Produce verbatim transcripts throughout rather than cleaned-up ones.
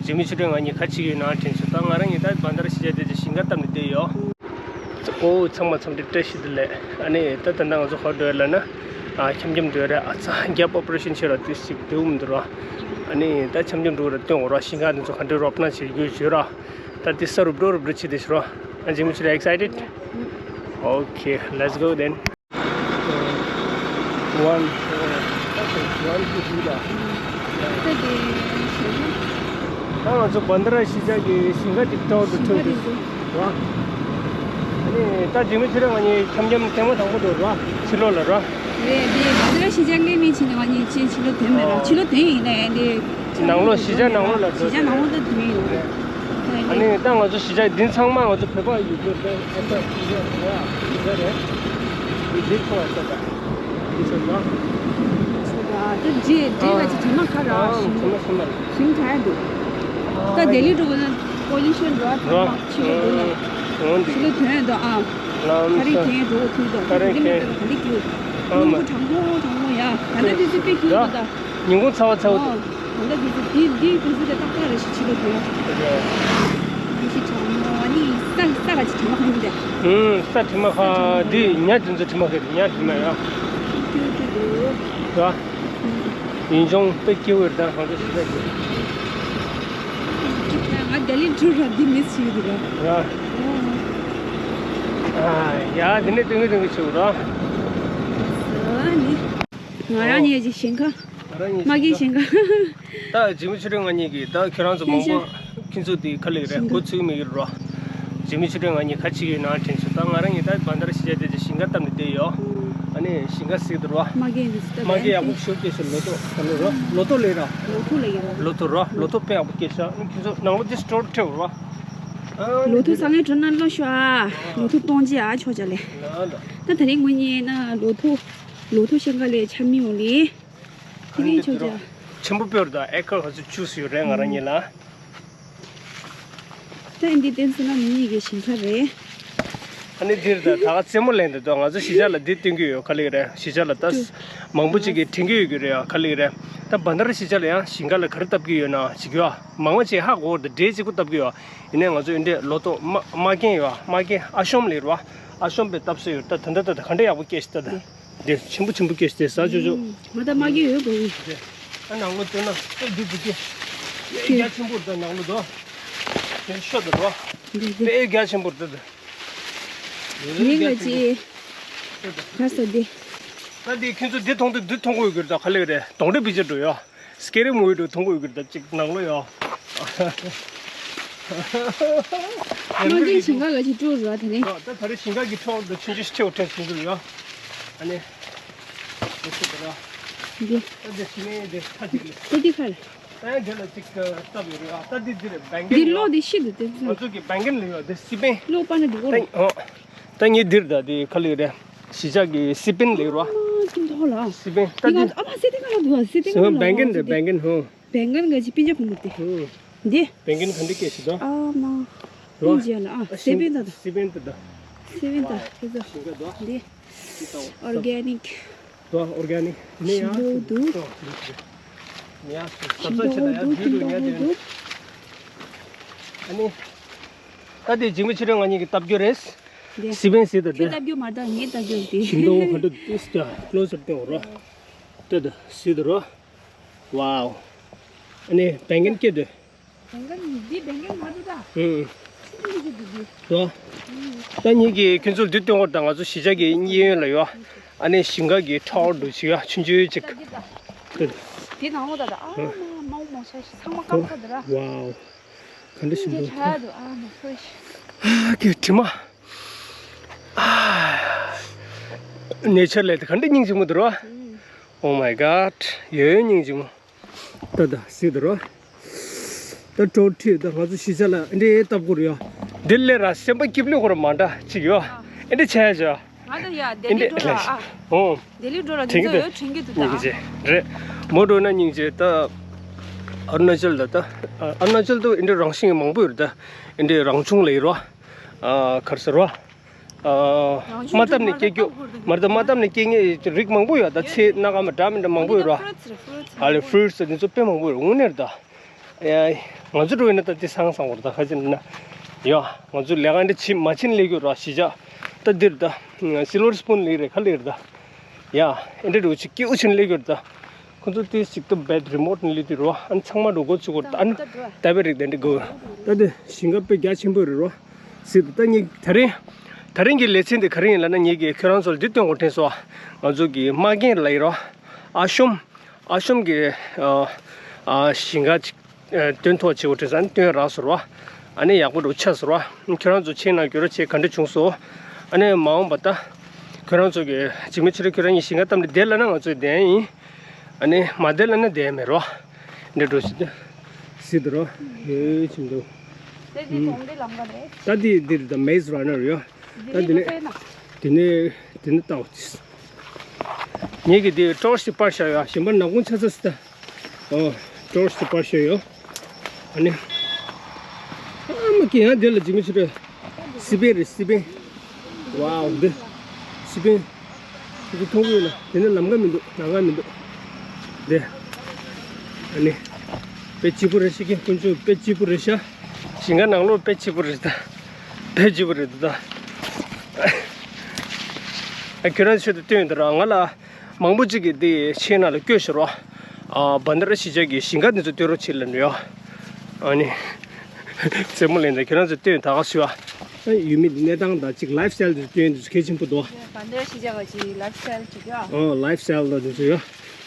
འཇིགས་མེད་ཆོས་སྒྲོན་ང་གཉིས་ག་བྱེད་ཀྱི་ཡོད་ན་དྲན་བྱུང་། ད་ང་རང་གཉིས་ད་བན་དར་གཞིས་ཆགས་དེ་ཅིག་ཞིང་ཁ་བཏབ་ནས་བསྡད་ཡོད། ཨོ་ཚང་མ་འཚམས་འདྲི་བཀྲ་ཤིས་བདེ་ལེགས། ཨ་ནི་ད་ད་ལྟ་ང་ཚོ་ག་པར་འགྲོ་ཡོད་ལབ་ན། ཨ་འཁྱམ་འཁྱམ་འགྲོ་ཡོད་རེད། ཨ་ཚ་རྒྱབ་ཨོ་པ་རེ་ཤན་བྱས་ར་དུས་ཅིག་བསྡད་ཡོད་མི་འདུག་ར། ཨ་ནི་ད་འཁྱམ་འཁྱམ་འགྲོ་ར་སྟོན་འོ་ར། ཞིང་ཁ་དེ་ཚོ་ག་འདྲ་རོ་སྣ་བྱེད་རྒྱུ་བྱོས་ར། ད་དེ་ས་རུབ་འགྲོ་རུབ་འགྲོ་བྱེད་དེ་ཤི་ར། ཨ་འཇིགས་མེད་ཆོས་སྒྲོན། Excited? Okay, let's go then. One, uh, one, two, three. ད་དེ་ཞིང་ཁ། ད་ང་ཚོ་བན་དར་གཞིས་ཆགས་ཀྱི་ཞིང་ཁ་ཅིག་ཐོག་ཏུ་ཐོན་འདུག་ར། ཨ་ནི་ད་འཇིགས་མེད་ཆོས་སྒྲོན་ང་གཉིས་འཁྱམ་འཁྱམ་ཐེངས་མ་དང་པོ་འགྲོ་ར། ཕྱི་ལོགས་ལ་ར། རེད། དེ་བན་དར་གཞིས་ཆགས་སླེབས་མིན་ཕྱིན་ནས་ང་གཉིས་ཕྱི་ཕྱི་ལོགས་ཐོན་མེད་ར། ཕྱི་ལོགས་ཐོན་ཡིན་ནའི་དེ། ནང་ལོགས་གཞིས་ཆགས་ནང་ལོགས་ལ་འགྲོ། གཞིས་ཆགས་ནང་ལོགས་ལ་ཐོན་ཡིན་ར། ཨ་ནི་ད་ང་ཚོ་གཞིས་ཆགས་འདི་ཚང་མ་ང་ཚོ་བོད་པ་ཡོད་རྒྱུ་རེད། ཨ་ཙི་ཡོད་རེད། འདི་ཁོ་ཨ་ཙི་ད། འདི་ཚོ་ཡོད། ད་འདི་འདི་ལ་ཅིག་དྲི་མ་ཁ་ར། ཨ་ཞིམ་ཞིམ་མ་ཞིམ་མ་རེད། ཞིམ་དྲག་འདུག་ད་ལྡི་ལི་འགྲོ་དགོས་ན་པོ་ལི་ཤན་འགྲོ་བ་ཐང་མ་ཕྱི་ལོགས་འགྲོ་ན། འོང་འདི། ཕྱི་ལོགས་ཐོན་འདུག་ཨ། ལམ་ཁ་རི་ས་གན་འགྲོ་དགོས་ཐུག་འདུག་ཁ་རི་ལྡི་ལི་མི་གན་འགྲོ་ག་འདི་ཀྱུ། ཨ་མ། རླུང་བུ་གྲང་མོ་གྲང་མོ་ཡ། ད་ལྟ་དུས་ཚོད་དཔེ་སྐྱིད་འདུག་ད། ཉིན་གུང་ཚ་བ་ཚ་བོ་འདུག་ད་ལྟ་དུས་ཚོད་འདི་འདི་དུས་ཚོད་དེ་ཏག་ཏག་རེད་ཤག་ཕྱི་ལོགས་འགྲོ་ཡ། ཨ་ནི་ས་ས་ལ་ཅིག་དྲི་མ་ཁ་ཡིན་ཏེ། ཨུམ། ས་དྲི་མ་ཁ་འདི་ཉ་དེ་ཚོ་དྲི་མ་ཁ་ཉ་དྲི་མ་ཡ། ཀྱུ་ཀྱུ་འདུག་ཡ། ཡིན་ཅུང་དཔེ་སྐྱིད་པོ་རེད། ད་ང་ཚོ་ཞིག་ད་འདི། ང་ལྡི་ལི་འགྲོ་ར་འདི་མི་ཚུད་འདུག་ར། ཡ། ཨ་ཡ་འདི་ནས་སྟོན་གི་སྟོན་གི་ཆུ་ར། ཨ་ནི། ང་རང་ཉིད་ཀྱི་ཞིང་ཁ། ང་རང་ཉིད་མ་གི་ཞིང་ཁ། ད་འཇིགས་མེད་ཆོས་སྒྲོན་ང་གཉིས་ཀྱིས་ད་ཁྱེད་རང་ཚོ་མང་པོ་ཁྱེད་ཚོ་དེ་ག་ལེགས་རེད། གོ་ཚུགས་མི་ཡོད་རོ། འཇིགས་མེད་ཆོས་སྒྲོན་ང་གཉིས་ག་བྱེད་ཀྱི་ཡོད་ན་དྲན་བྱུང་། ད་ང་རང་གཉིས་ད་བན་དར་གཞིས་ཆགས་དེ་ཅིག་ཞིང་ཁ་བཏབ་ནས་བསྡད་ཡོད། ཨ་ནི་ཞིང་ཁ་གཟིགས་འདུག་རོ། མ་གི་ཡིན་ཟེར་ད་མ་གི་ཡག་པོ་ཞིག་སྐྱེས་ཤག་ལོ་ཏོག་ག་ལེ་རོ། ལོ་ཏོག་ལེ་ར། ལོ་ཏོག་ལེ་ཡོད་རོ། ལོ་ཏོག་རོ། ལོ་ཏོག་དཔེ་ཡག་པོ་སྐྱེས་ཤག་ཨ་ནི་ཁྱེད་ཚོ་ནང་ལོ་དེ་སྟོར་ཁྲེལ་རོ། ལོ་ཏོག་ས་ངན་གྲོན་ན་ལོ་ཤོ་ཨ། ལོ་ཏོག་གཏོང་རྗེས་ཨ་ཆོག་ཅག་ལེ། ད་ད་རིང་ངོ་ཉེ་ན་ལོ་ཏོག་ལོ་ཐོ་ཤན་ཀ་ལས་ཆ་མི་ཡོང་ལེ། དེ་ནས་ཆོག་ཅག་ཆེན་པོ་དཔེ་རུ་དང་ཨེ་ཀར་ག་ཚོད་བཅུ་ཙམ་ཡོད་རེད་ང་རང་ཉིད་ལ། ད་འདི་བསྟན་ཟེར་ན་མི་གཉིས་ཀྱི་ཞིང་ཁ་རེད། ཨ་ནི་འདིར་ད་ད་ག་རྩེད་མོ་ལེན་འདི་དོ། ང་ཚོ་གཞིས་ཆགས་ལ་འདི་སྟོན་གྱི་ཡོད་ག་ལེ་རེད། གཞིས་ཆགས་ལ་ད་མང་པོ་ཅིག་གིས་དྲན་གྱི་ཡོད་ཀྱི་རེད་ཡ་ག་ལེ་རེད། ད་བན་དར་གཞིས་ཆགས་ལ་ཡང་ཞིང་ཁ་ལ་ག་རེ་བཏབ་ཀྱི་ཡོད་ན་ཅིག་ཡོད་ཨ། མང་བ་ཅིག་ཧ་གོ་བར་དུ་འབྲས་གཅིག་པུ་བཏབ་ཀྱི་ཡོད། ཡིན་ནའི་ང་ཚོ་འདི་ལོ་ཏོག་མ་མ་རྒན་ཡོད་ཨ། མ་རྒན་ཨ་ཤོམ་ལེ་རུ་ཨ། ཨ་ཤོམ་པའི་བཏབ་སྲོལ་ཡོད། ད་ད་ད་ད་ག་འདྲ་ཡག་པོ་སྐྱེས་ཤག་ད་ད། འདི་ཆེན་པོ་ཆེན་པོ་སྐྱེས་ཏེ་ཟ་ཆོག་ཆོག་ང་ད་མ་གི་ཡོད་དགོས་གི། ཨ་ནང་ལོ་སྟོན་ན་ཨེ་འདི་འདི་སྐྱེ། ཨེ་རྒྱ་ཆེན་པོ་རེད་ད་ནང་ལོ་དོ། དེ་ཤོ་ད་རོ། འདི་འདི་ཨེ་རྒྱ་ཆེན་པོ་རེད་ད། ཡིན་ག་ཅི། ག་ས་འདི། ད་འདི་ཁྱེད་ཚོ་འདི་མཐོང་དུས་འདི་མཐོང་གི་ཡོད་གི་རེད་ད་ག་ལེ་རེད། གདོང་འདྲེ་བི་ཅི་འགྲོ་ཡོད། སྐེ་རིང་མོ་ཡོད་འགྲོ་མཐོང་གི་ཡོད་གི་རེད་ད་ཅིག་ནང་ལོ་ཡོད། མ་གི་ཞིང་ཁ་ག་ཅི་སྤྲོ་ར་དེ་ནས། ད་ད་རེས་ཞིང་ཁ་གི་ཁྲོད་དུ་ཆུང་ཆུང་ཆེ་བ་ཁྲེལ་སོང་གི་ཡོད། ཨ་ནི། འདི་ཚོ་དེ་ར། འདི། ད་འདི་ཤི་ནས་འདི་ཁ་ཅིག་ལས། ད་འདི་ཁ་ལས། ད་འདི་ལ་ཅིག་བཏབ་ཡོད་རེད་ཨ། ད་འདི་འདི་རེད་བེང་གན་འདི་ལོ་ཡོད། འདི་ཤི་འདུག་དེ་ཚོ། ང་ཚོ་གི་བེང་གན་ལ་ཡོད་འདི་སི་པན། ལོ་པ་ན་འདི་གོ་རེད། ད་ཨོ། ད་ངས་འདིར་ད་འདི་ཁ་ལས་རེད། གཞིས་ཆགས་ཀྱི་སི་པན་ལས་རོ། ཨ་མ་ཀིན་ཐོག་ལ། སི་པན་ད་འདི། ཨ་མ་སི་ཏི་ཁ་ལ་འདུག་སི་ཏི་ཁ་ལ་བེང་གན་རེད་བེང་གན་ཧོ། བེང་གན་ག་ཅི་པིན་ཅ་ཁོ་མོ་དེ། ཧོ། འདི། བེང་གན་ག་འདི་སྐད་ཤི་ད། ཨ་མ། རོ། པིན་ཅ་ལ་ཨ་སི་པན་ད་ད། སི་པན་ད་ད། སི་པན་ད་དེ་ཚོ། ཤིང་ཀ་ད། འདི། ཨོར་གེ་ནིག་ད་ཨོར་གེ་ནིག་ནི་ཡང་ཞིམ་པོ་འདུག་ད་འདི་ཞིམ་པོ་འདུག་ཉལ་ཉལ་ཞིམ་པོ་འདུག་ཉལ་ཞིམ་པོ་འདུག་ཨ་ནི། ད་དེ་འཇིགས་མེད་ཆོས་སྒྲོན་ང་གཉིས་ཀྱིས་བཏབ་རྒྱུ་རེད། འདི། སི་པན་སི་ད་ཁྱོད་དེ། བཏབ་རྒྱུ་མ་རེད་ད་ངས་བཏབ་རྒྱུ་རེད་དེ། ཞིམ་པོ་ག་འདྲ་འདུག་ད་ཀློ་སར་བཏོན་རོགས། ད་ད་སི་ད་རོ། ཝའོ། ཨ་ནི་བེང་གན་སྐྱེ་དུས། བེང་གན་འདི་བེང་གན་མ་འདུག་ད། ཧུམ། ཆུང་ཆུང་ཞིག་འདུག་འདི། ད། ད་ངེད་ཀྱིས་ཁྱོད་ཚོར་འདི་སྟོན་གོ་ད་ང་ཚོ་གཞིས་ཆགས་ཀྱི་གཡས་གཡོན་ལ་ཡོད། ཨ་ནི་ཞིང་ཁ་གི་ཁྲའོ་འདུག་ཅིག་ཡ་ཆུང་ཆུང་ཅིག་འདི་ད། འདི་ནང་ལོགས་ད་ད་ཨ་མ་མ་མོ་ཤ་ཤ་ཚང་མ་སྐམ་ས་འདི་ར། ཝའོ། ག་འདྲ་ཞིམ་འདི་འདུག་ཁྲ་འདུག་ཨ་མ་ཧོ་ཤ། ཨ་ཀྱེ་དྲི་མ། ཨ། ནེ་ཆར་ལས་ད་ག་འདྲ་སྙིང་རྗེ་མོ་འདུག་ར། Oh my god ཡོད་ཡོད་སྙིང་རྗེ་མོ། ད་ད་སི་ད་རོ། ད་ཀྲོ་ཁྲི་ད་ང་ཚོ་གཞིས་ཆགས་ལ་འདྲེ་བཏབ་དགོས་རེད་ཡ། འདི་ལས་ར་སེམས་པ་སྐྱིད་པོ་ཁོ་ར་མ་འདྲ་ཅིག་ཡོད། འདི་ཆ་ཡ་ཅོ། ང་ད་ཡ་ལྡི་ལི་འགྲོ་ར་ཨ། ཨོ། ལྡི་ལི་འགྲོ་ར་འདི་ཚོ་ཡོད་དྲན་གྱི་འདུག་ད། སྙིང་རྗེ་རེད། མོ་འགྲོ་ན་སྙིང་རྗེ་ད། ཨ་རུ་ན་ཅལ་ད་ད། ཨ་རུ་ན་ཅལ་དུ་འདི་རང་བཞིན་མང་པོ་ཡོད་ད། འདི་རང་བྱུང་ལས་རོ། ཨ་གར་ཟེར་རོ། ཨ་མ་བཏབ་ནས་སྐྱེ་རྒྱུ། མ་བཏབ་མ་བཏབ་ནས་སྐྱེ་ངེས་རིགས་མང་པོ་ཡོད་ད་ཚེ་སྣ་ཁ་མ་འདྲ་མི་འདྲ་མང་པོ་ཡོད་ར། ཨ་ལེ་ཕུ་རུ་ཊི་སི་འདི་ཚོ་དཔེ་མང་པོ་ཡོད་དངོས་གནས་རེད་ད། ཨ་ ང་ཚོ་འགྲོ་ཡིན་ན་ད་དེ་སང་སང་བར་ད་ཁ་ཅིག་ན་ཡ། ང་ཚོ་ལས་ཀ་འདི་ཕྱིན་མ་ཕྱིན་ལས་རྒྱུ་ར་གཞིས་ཆགས་ད་འདིར་ད་སིལ་ཝར་སི་པུན་ལས་རེད་ཁ་ལས་རེད་ད། ཡ། ཨེ་འདྲ་འགྲོ་ཅིག་སྐྱིད་པོ་ཕྱིན་ལས་རྒྱུ་ར་ད། ཁོ་ཚོ་དེ་ཞིག་ཏུ་བེད་རི་མོ་ཊི་ནས་ལི་དུ་རོ། ཨ་ནི་ཚང་མ་འགྲོ་དགོས་ཚུགས་དགོས་རེད། ཨ་ནི་ལྟ་བའི་རིགས་དེ་འདྲ་དགོས། ད་དེ་ཞིང་ཁ་དཔེ་རྒྱ་ཆེན་པོ་རེད་རོ། སྲིད་དུ་ད་ངས་ད་རིང་ད་རིང་གི་ལེ་ཚན་དེ་ག་རེ་ཡིན་ལབ་ན། ངས་ཀྱིས་ཁྱོད་རང་ཚོ་ལ་འདི་སྟོན་དགོས་དྲན་སོང་། ང་ཚོ་གི་མ་རྒན་ལ་ཡིན་རོ། ཨ་ཤོམ། ཨ་ཤོམ་གི་ཨ་ཨ་ཞིང་ཁ་ཅིག་ཨ་སྟོན་ཐོག་བྱེད་དགོས་དྲན་སོང་། ཨ་ནི་སྟོན་རག་སོང་རོ། ཨ་ནི་ཡག་པོ་འདྲ་ཆགས་སོང་རོ། ཁྱོད་རང་ཚོ་ཕྱིན་ན་འགྱུར་རོ་བྱེད་ག་འདྲ་བྱུང་སོང་། ཨ་ནི་མ་འོངས་པ་ད་ཁྱོད་རང་ཚོ་གི་འཇིགས་མེད་ཆོས་སྒྲོན་ཁྱོད་རང་གཉིས་ཞིང་ཁ་བཏབ་ནས་བསྡད་ལབ་ན་ང་ཚོས་བསྡད་ཡིན། ཨ་ནི་མ་བསྡད་ལབ་ན་བསྡད་མེད་རོ། འདི་འགྲོ་ཞིག་ད་སྲིད་དུ་རོ། ཧེ་ཆེན་པོ། དེ་འདི་གྲོང་སྡེ་ལམ་ཁ་རེད། ད་འདི་འདིར་ད་མེ་ཛི་ར་ནར་ཡོད། ད་འདི་འདི་ནས་ལོ་ཟེར་ན། དེ་ནས་དེ་ནས་ལྟ་འོ་ཅིས། ངེད་ཀྱི་དེ་ཊོར་ཆི་དེ་སྤར་བཞག་ཡོད། གཞན་པ་ནག་ཁུང་ཆ་ཚ་སི་ད། ཨོ། ཊོར་ཆི་དེ་སྤར་བཞག་ཡོད། ཨ་ནི། ཨ་མ་ཀི་ཡང་དེ་ལ་འཇིགས་མེད་ཆོས་སྒྲོན། སི་པན་རེད་སི་པན། ཝའོ་འདི། སི་པན། འདི་མཐོང་གི་ཡོད་ལ་དེ་ནས་ལམ་ཁ་མི་འདུག་ལམ་ཁ་མི་འདུག་དེ། ཨ་ནི། དཔེ་སྐྱིད་པོ་རེད་ཤག་ཀན་ཀུན་ཅུ་དཔེ་སྐྱིད་པོ་རེད་ཤག་ཞིང་ཁ་ནང་ལོགས་དཔེ་སྐྱིད་པོ་རེད་ད། དཔེ་སྐྱིད་པོ་རེད་ད། ཨ་ཁྱོད་རང་ཚོ་ད་སྟོན་ཡོད་ད་ར། ང་ལ་མང་པོ་ཅིག་གིས་འདི་ཆེ་ན་ལ་བསྐྱོད་ཤོར་བ། ཨ་བན་དར་གཞིས་ཆགས་ཀྱི་ཞིང་ཁ་འདི་ཚོ་སྟོན་རོགས་བྱེད་ལབ་ནས་ཡོད། ཨ་ནི། རྩེད་མོ་ལེན་ད་ཁྱོད་རང་ཚོ་སྟོན་ད་ག་སུ་ཡ། ཨ་ཡུལ་མི་གནས་སྟངས་དང་ཅིག་ལའིབ་སི་ཊའིལ་འདི་ཚོ་སྟོན་འདི་ཚོ་གལ་ཆེན་པོ་འདུག་བན་དར་གཞིས་ཆགས་ཀྱི་ལའིབ་སི་ཊའིལ་ཅིག་ཡ། ཨ་ལའིབ་སི་ཊའིལ་དང་འདི་ཚོ་ཡ།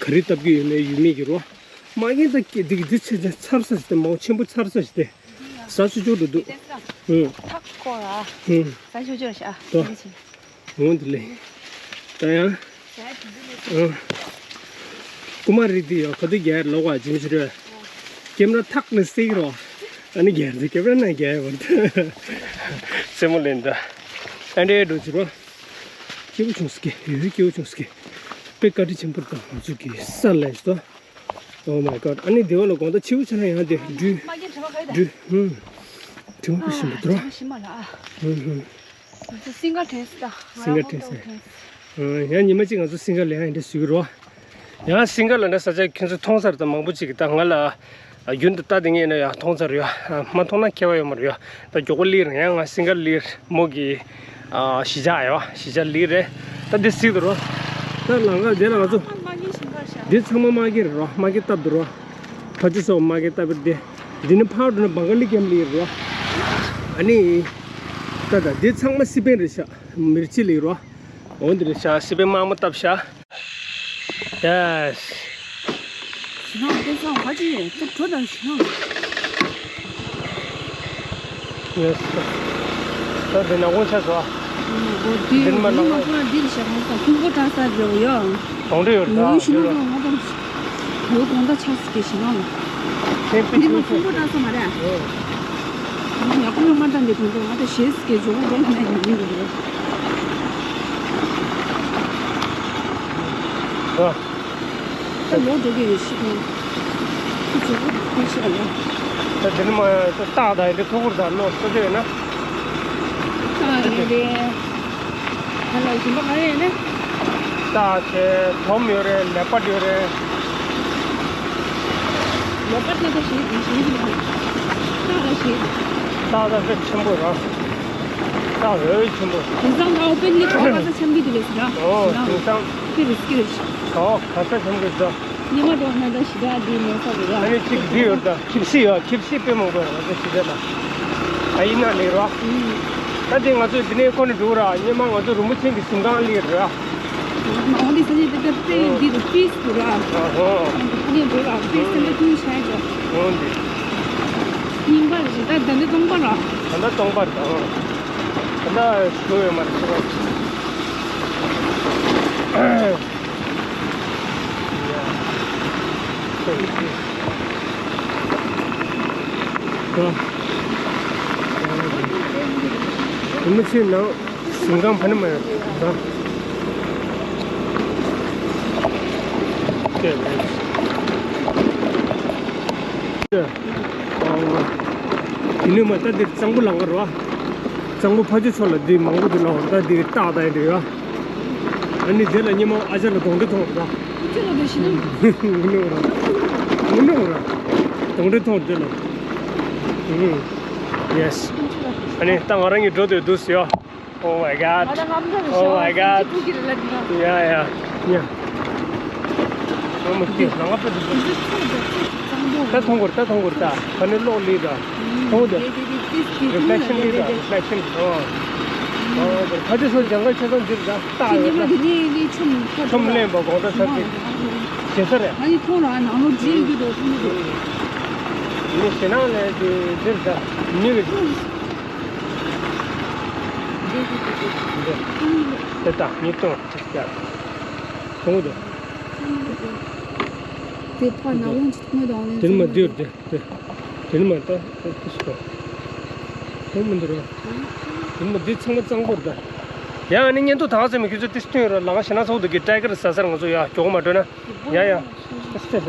ག་རེ་བཏབ་ཀྱི་ཡོད་མེད་ཡུལ་མི་གི་རོ། མ་ཡིན་ད་ཀི་འདི་གི་འདི་ཚེ་ཚེ་ཚར་ས་ཞིག་དེ་མང་ཆེན་པོ་ཚར་ས་ཞིག་དེ། ཟ་ཆོག་ཆོག་འགྲོ་འདུག་ཧུང་། ཐག་སྐོར་ར། ཧུང་། ཟ་ཆོག་ཆོག་ཤ། ཏོ། འོང་འདི་ལེ། ད་ཡང་། ཨ། རྐུ་མ་རིགས་འདི་ཡང་ག་དུས་རྒྱག་ལོག་པ་འཇིམ་ཤི་རོ། ཀེམ་ར་ཐག་ནི་སེག་རོ། ཨ་ནི་རྒྱག་འདི་ཀེམ་ར་ན་རྒྱག་ཡོང་འདི། རྩེད་མོ་ལེན་ད། ཨ་འདྲེ་འགྲོ་ཅི་རོ། སྐྱིད་པོ་བྱུང་སྐྱིད། ཡོད་སྐྱིད་པོ་བྱུང་སྐྱིད། དཔེ་བཀའ་དྲིན་ཆེན་པོ་རེད་ད་ང་ཚོ་གི་ས་ལས་ཤི་ཏོ། Oh my god. ཨ་ནི་སྡེ་བ་ལ་དགོང་དག་ཕྱི་པོ་ཆ་ན་ཡང་དེ་འགྲུལ། མ་གི་དྲི་མ་ག་ཡི་ད། འགྲུལ། ཧུམ། དྲི་མ་ག་ཞིམ་པོ་འདུག་ར། ཞིམ་མ་ལ་ཨ། ཧུམ་ཧུམ། ང་ཚོ་སིང་ག་དྲན་སྲིད་ད། སིང་ག་དྲན་སྲིད། ཡང་ཉི་མ་གཅིག་ང་ཚོ་སིང་ག་ལ་ཡང་འདྲ་ཞུ་གི་རོ། ཡང་སིང་ག་ལ་འདྲ་ས་ཆ་ཁྱོད་ཚོ་མཐོང་ས་རེད་ད། མང་པོ་ཅིག་གིས་ད་ང་ལ་རྒྱུན་དུ་ལྟ་དེ་ངས་ན་ཡང་མཐོང་ས་རེད་ཡ། མ་མཐོང་ན་ཁྱད་པར་ཡོད་མ་རེད་ཡ། ད་མགྱོགས་པོ་སླེབས་རེད། ཡང་ང་སིང་ག་ལ་སླེབས་རེད། མོ་གི་ཨ་གཞིས་ཆགས་ཡོད། གཞིས་ཆགས་ལི་རེད། ད་འདི་སྲིད་དུ་རོ། ད་ལམ་ཁ་འདི་ལ་ང་ཚོ་འདི་ཚང་མ་མ་གི་རེད་རོ། མ་གི་སྟབས་དུ་རོ། ཕ་ཆུ་སོགས་མ་གི་སྟབས་དེ། འདི་ནི་ཕར་འགྲོ་ན་བང་ག་ལི་ཀེམ་ལི་རོ། ཨ་ནི། ད་ད་འདི་ཚང་མ་སི་པན་རེད་ཤག་མིར་ཆི་ལི་རོ། འོ་འདི་རེད་ཤག་སི་པན་དམར་མོ་བཏབ་ཤག Yes. ཞི་ནང་དེ་ཚང་ཧ་ཅི་ཡིན་དེ་བྲོ་དང་ཞི་ནང་། Yes. ད་དེ་ནག་ཁུང་ཆགས་སོང་། འོ་དེ་འདི་ནི་མ་ནག་ཁུང་། འདི་ལ་ཞག་ཧང་སང་ཁུང་པོ་བཀྲ་ས་རེད་ཡ། གྲོང་སྡེ་ཡོད་ད་འོ་ཞི་ནང་ཚོ་ང་དང་། འོ་དགོང་དག་ཆགས་སི་ཀེ་ཞི་ནང་ལ། འདི་མ་ཁུང་པོ་བཀྲ་ས་མ་རེད། ཡག་པོ་ཡོང་མ་འདྲ་འདི་གོང་དུ་ང་ད་ཞེས་སྐད་ཇོ་བོ་རོགས་ནས་ཡིན་གི་རེད། ཨ། ད་ལོག་འགྲོ་གི་ཡོད་ཤི་ཁོང་། ཁོ་ཇོ་བོ་ཁོ་ཤི་ཨ་ལ། ད་འདི་ནི་མ་ཡང་ད་སྟག་དང་ཡིན་འདི་ཐུག་གུར་དང་ལོག་ས་ཆ་ཡོད་ན། ཨ་ཡིན་རེད། ད་ལ་ཞིམ་པ་ག་རེ་ཡིན་ན། སྟག་བྱས། དོམ་ཡོད་རེད། ལེ་པར་ཡོད་རེད། ལེ་པར་ད་ད་ཞིག་ཞིག་ཞིག་སྟག་ལ་ཞིག་སྟག་ད་དཔེ་ཆེན་པོ་ར། སྟག་འོས་ཆེན་པོ། དེང་སང་ད་ཨོ་པེན་ལི་ག་བ་ག་ས་འཆམ་གི་འདུག་ལེ་སི་ར། ཨོ་དེང་སང་། ཀི་རི་སི་ཀི་རི་སི། ག་བ་ག་ས་འཆམ་གི་འདུག་ཉི་མ་འགྲོ་ན་ད་ཞི་དྲག་འདི་མེད་ས་རེད་ར། ཨ་ནི་གཅིག་འདི་ཡོད་ད། ཁྱིབ་སི་ཡོད། ཁྱིབ་སི་དཔེ་མང་པོ་ཡོད་ར། ང་ཚོ་ཞི་དྲག་ལ། ཨ་ཡིན་ན་ལེགས་ར། ད་འདི་ང་ཚོ་འདི་ནས་ཁོ་ནས་འགྲོ་ར། ཉི་མ་ང་ཚོ་རིན་པོ་ཆེ་གི་གཟིམ་ཁང་སླེབས་ར། མ་འོང་དེ་ས་ཆ་དེ་ད་དཔེ་འདི་རུ་པིས་འདུག་ར། ཨ་ཧོ། ཨ་ནི་འགྲོ་ར་པིས་དེ་འདྲ་ཐུང་ཆ་ཅོ། འོང་འདི། རྙིང་པ་རེད་ད། ད་འདི་སྟོང་པ་ར། ད་ལྟ་སྟོང་པ་རེད་ད། ཨོ། ད་ལྟ་ཞུ་ཡོད་མ་རེད་ཚོ། མི་ཚེ་ནང་ཞིང་ཁམས་ཕ་ནི་མ་ཡོད་ད། དེ་ནས་མ་ད་འདིར་གཙང་པོ་ལང་ག་རོ། གཙང་པོ་ཕ་ཆུ་ཕྱོགས་ལ་འདི་མང་པོ་འདུག་ལ། འོ་ད་འདི་སྟག་ད་ཡིན་འདྲ་ཡོད། ཨ་ནི་དེ་ལ་ཉི་མ་ཨ་ཅག་ལ་གདོན་འདྲེ་མཐོང་ར། ཨ་ཅག་ལ་འདྲ་ཞིག་ན། ངུ་ནོ་ར། ངུ་ནོ་ར། གདོན་འདྲེ་མཐོང་དེ་ལ། ཨུམ། Yes། ཨ་ནི་ད་ང་རང་གཉིས་འགྲོ་འདོད་འདུག་ཟེར་ཡ། Oh my god. Oh my god. Yeah, yeah, yeah. ད་མཐོང་གོ་ད་མཐོང་གོ་ད་ཕ་ནི་གློག་ལི་ད་མཐོང་གོ་ད་reflection་ལི་ད་reflection། ཨོ། ཨོ་ད་ཕ་དེ་སོ་ལྗང་ཁ་ཆེ་ས་འདིར་ད་ཏག་ཡོད་ད། ཆོམ་ལེན་པ་དགོང་དག་ས་ཚིགས་ཞེ་ས་རེད། ཨ་ནི་ཁོང་རང་ནང་ལོགས་རྗེས་རྒྱུ་དོ་ཁོང་ཚོ་ནི་ཞེ་ནང་ལས་དེ་འདིར་ད་མི་གི་འདི་ད་ཉིས་སྟོང་གཅིག་བརྒྱ་དྲུག་ཅུ། དེ་ཕ་ནག་ལོང་ཅིག་ཐུག་མ་དང་ནས་དེ་ནི་མ་འདིར་དེ་དེ་དེ་ནི་མ་ད་དེ་སུ་དེ་མི་འདུག་ར། དེ་ནི་མ་འདི་ཚང་མ་གཙང་པོར་ད། ཡ་ཨ་ནི་ཉན་དུ་དང་ཟེར་མི་ཁྱོད་ཚོ་ཏིས་སྟོན་ར་ལང་ཞེ་ན་ཚོགས་འདུག་གི་ཏའི་ཀར་ཟ་སར་ང་ཚོ་ཡ་མགྱོགས་མ་འགྲོ་ན། ཡ་ཡ། ཏིས་ཏིས།